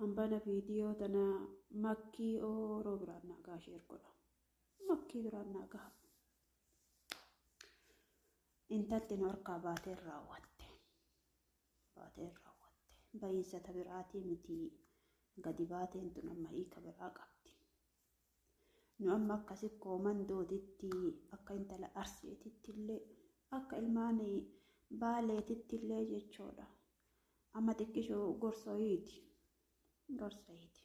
Hambana viidiyoo tana makkii ooroo biraan naa gaha sheer godha. Makkii biraan naa gaha. Intalti nu harkaa baateen raawwatte. Baateen raawwatte. Bahiinsa ta biraatii miti gadi baateen tun amma hiika biraa qabdi. Nu amma akka sikkoo mandootitti akka intala arseetitti illee akka ilmaan baaleetitti illee jechuudha. Amma xiqqishoo gorsoyiiti. Gorsoyiiti.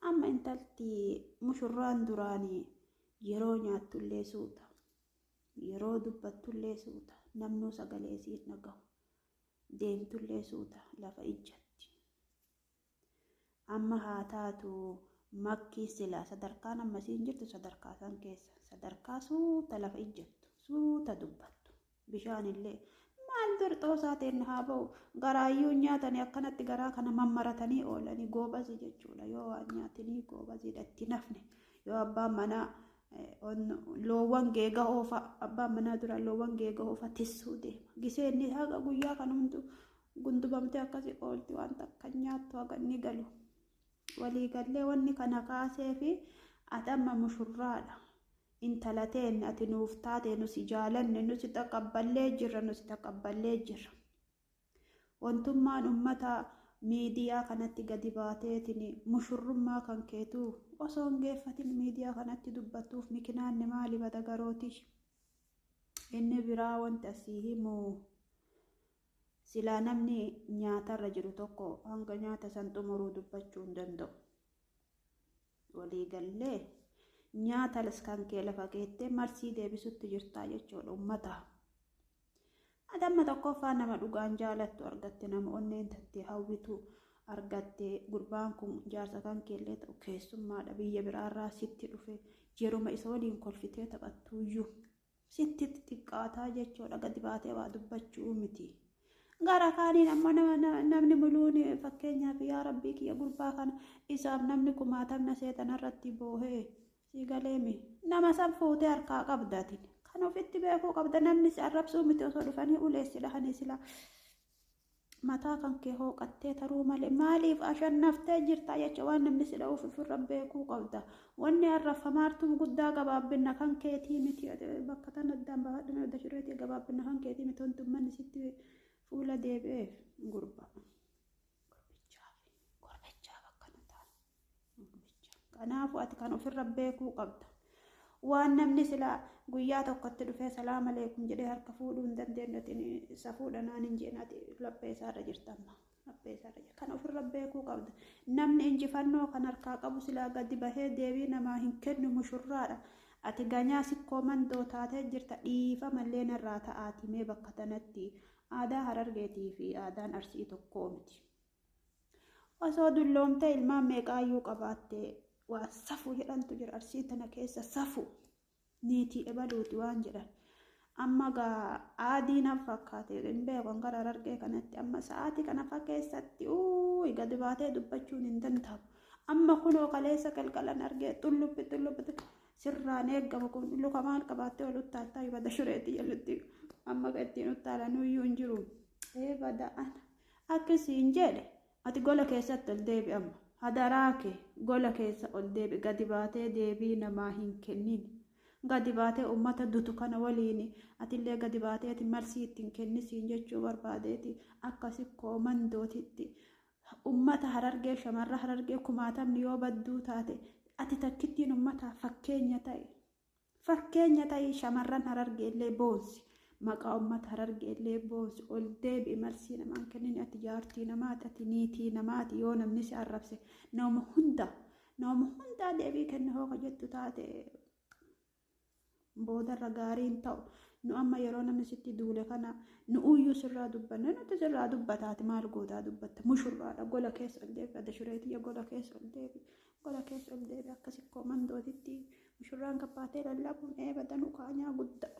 Amma intalti mushurraan duraanii yeroo nyaattullee suuta. Yeroo dubbattullee suuta. Namnuu sagalee isiin dhagahu. Deemtullee suuta lafa ijjatti. Amma haa taatu makkii silaa sadarkaan amma isiin jirtu sadarkaa san keessa sadarkaa suuta lafa ijjattu suuta dubbattu bishaanillee maal dur xoosaa teen haa ba'u garaayyuu nyaatanii akkanatti garaa kana mammaratanii oolanii goobazii jechuudha yoo waan nyaatinii goobaziidha itti nafne yoo abbaan manaa loowwan geega oofa abbaan manaa dura loowwan geega oofa tissuu deema gisee inni haga guyyaa kan hundu gundubamtee akkasi oolti waan takka nyaattu haga inni galu walii gallee wanni kana kaasee fi ati amma mushurraadha intala teen ati nuuf taate nu si jaalanne nu si taqabballee jirra nu si taqabballee jirra wantummaan ummata miidiyaa kanatti gadi baateetiin mushurrummaa kan keetuu osoo hin geeffatin miidiyaa kanatti dubbattuuf mikinaanni maali bada garooti inni biraa wanti asii himu silaa namni nyaatarra jiru tokko hanga nyaata san xumuruu dubbachuu hin danda'u. Walii gallee nyaata kan kee lafa keettee marsii deebisutti jirtaa jechuudha ummata. Adamma tokkoffaa nama dhugaan jaalattu argatte nama onneen tattee hawwitu argatte gurbaan kun jaarsa kan keellee ta'u keessummaadha biyya biraarraa sitti dhufe yeruma isa waliin kolfitee taphattuuyyuu sitti xiqqaataa jechuudha gadi baatee waa dubbachuu miti. Gara kaaniin ammoo namni muluun fakkeenyaaf yaa rabbii kiyya gurbaa kana isaaf namni kumaatamna seexanarratti boohee si galeemi nama san fuutee harkaa qabdaatiin kan ofitti beekuu qabda namni si arrabsuu miti osoo dhufanii uleessi dhahanii sila mataa kan kee hooqattee taruu malee maaliif ashannaftee jirta jecha waan namni si dha'uuf ofirra beekuu qabda wanni arrafamaartuu guddaa gabaabbinna kan keetii miti bakka tan addaan baafadhu adda shureetii gabaabbinna kan keetii miti wanti ummanni sitti fuula deebi'eef gurbaa gurbichaaf akkana ta'a kanaafuu ati kan ofirra beekuu qabda waan namni silaa guyyaa tokkotti dhufee salaam aleekum jedhee harka fuudhuu hin dandeenye ati safuudha naan hin jeen ati laphee isaarra jirta amma laphee isaarra jirta kan ofirra beekuu qabda namni injifannoo kan harkaa qabu silaa gadi bahee deebii namaa hin kennu mushurraadha ati ganyaa sikkoo mandoo taatee jirta dhiifamallee narraa ta'aati mee bakka tanatti aadaa harargeetii fi aadaan arsii tokkoo miti. Osoo dulloomtee ilmaan meeqaayyuu qabaattee waan safuu jedhantu jira arsii tana keessa safuu niitii ebaluuti waan jedhan. Amma gaa aadii nan fakkaate hin beeku gara harargee kanatti amma sa'aatii kana fa keessatti uuyi gadi baatee dubbachuun hin danda'amu. Amma kunoo kaleessa qalqalan argee xullubbi xullubbi sirraan eegamu kun luka maal qabaattee ol uttaaltaa bada shureetti jedhutti amma ittiin uttaalanuyyuu hin jiru. Ee bada ana akkasiin jedhe ati gola keessatti ol deebi amma hadaraa kee gola keessa ol deebi gadi baatee deebii namaa hin kennin gadi baatee ummata dutu kana waliin atillee gadi baateeti marsii ittiin kennisiin jechuu barbaadeeti akkasi koomandootitti ummata harargee shamarra harargee kumaatamni yoo badduu taate ati takkittiin ummata fakkeenya ta'e fakkeenya ta'e shamarran harargee illee boonsi maqaa ummata harargee illee boonsi ol deebi'i marsii namaan kennin ati jaartii namaati ati niitii namaati yoo namni si arrabse nama hunda nama hundaa deebii kenna hooka jettu taate boodarra gaariin ta'u nu amma yeroo namni sitti duule kana nu uyyuu sirraa dubbanne nuti sirraa dubbataati maal gootaa dubbatta mushurraadha gola keessa ol deebi adda shureetiyya gola keessa ol deebi gola keessa ol deebi akkasi koomandootitti mushurraan kabbaatee lallabuun eeba danuu kaanyaa guddaa.